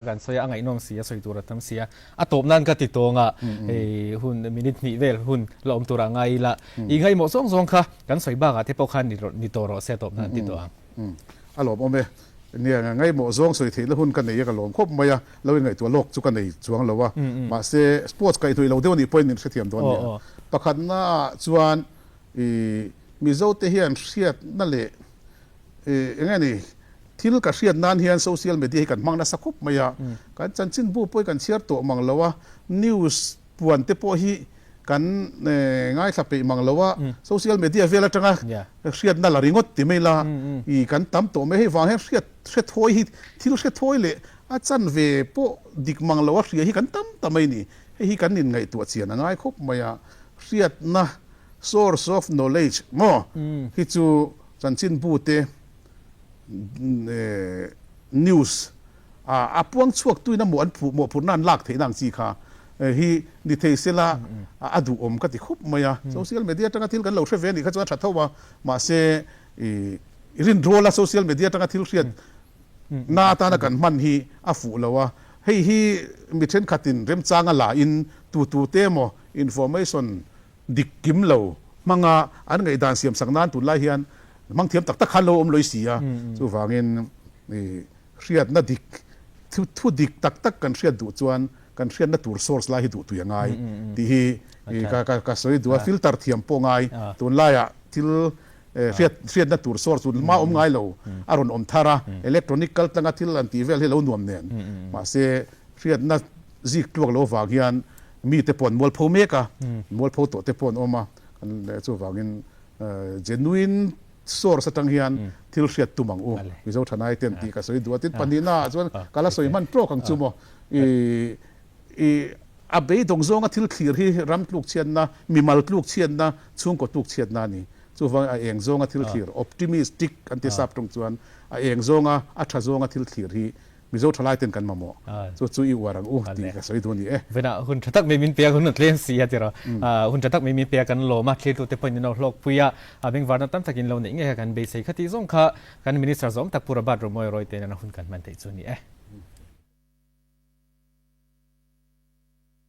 Kan sawi a, a ngaihnawm si a, sawi tur a tam si a, a tawp nan ka ti tawng a, hei hun minute hnih vel hun la awm turah ngai ila, i ngaihmawh zawng zawng kha kan sawi bakah te pawh khan ni tawh rawh se a tawp nan ti tawh ang. A lawmawm e. Nia, ngaihmawh zawng sawi theihna hun ka nei a, ka lawm khawp mai a, lo inngaihtuah lawk chu ka nei chuang lo a, mahse sports kaihhnawih lo deuh a nih pawhin min hrethiam dawn nia. Pakhatnaah chuan i Mizote hian hriatna leh Eng nge ni, thil ka hriat nan hian social media hi kan hmang nasa khawp mai a, kan chanchinbu pawh hi kan chhiar tawh mang lo a, news puan te pawh hi kan ngaithla peih mang lo a, social media vel atanga hriatna la ringawt ti mai la, i kan tam tawh mai. Hei vang hian hriat hrethawi hi thil hrethawi leh a chanve pawh dik mang lo a hria hi kan tam ta mai ni. Hei hi kan inngaihtuah chian a ngai khawp mai a, hriatna source of knowledge maw hi chu Chanchinbu te news a puang chhuak tuin a mawh an phuh mawhphurhna an lak theihna ang chi kha hi ni thei sela a duhawm ka ti khawp mai a. Social media atanga thil kan lo hre ve anih kha chuan a tha tho a, mahse i rinrawl a social media atanga thil hriat na atana kan hman hi a fuh lo a. Hei hi mi thenkhatin remchanga la in tu tu te emaw information Dik kim lo hmanga an ngaihdan siam sak nan tunlai hian hmang thiam tak tak khan lo awm lawih si a, chuvangin hriatna dik, thu dik tak tak kan hriat duh chuan kan hriatna tur source lai hi duh tui a ngai tih hi ka sawi duh a, filter thiam pawh ngai tunlaiah thil hriatna tur source chu hma awm ngai lo a rawn awm thar a, electronic kal tlanga thil an tih vel hi lo nuam nen mahse Hriatna zik tluak lo vang hian mite pawh an mualpho mek a, mualpho tawh te pawh an awm a, chuvangin genuine source atang hian thil hriat tum ang u, Mizo Thanai ten tih ka sawi duh a, tin pahnihna ah chuan ka la sawi hman tawk ang chu maw, i a beidawng zawnga thil thlir hi ram tluk chhiatna, mimal tluk chhiatna, chhungkaw tluk chhiatna a ni. Chuvangin a eng zawnga thil thlir, optimistic an ti sap tawng chuan, a eng zawnga, a tha zawnga thil thlir hi Mizo thalai ten kan mamawh. Chu chu i uar ang u tih ka sawi duh a ni e. Vena hun tha tak mai min pek hun a tlem si a tiraw. Hun tha tak mai min pek kan lawm a, thlirtute pawhin min lo hlawkpui a, a bengvarna tam takin lo neih ngei kha kan beisei kha tih zawng kha kan Minister zawm tak Pu Robert Romoy Roy te nena hun kan hman theih chu a ni e.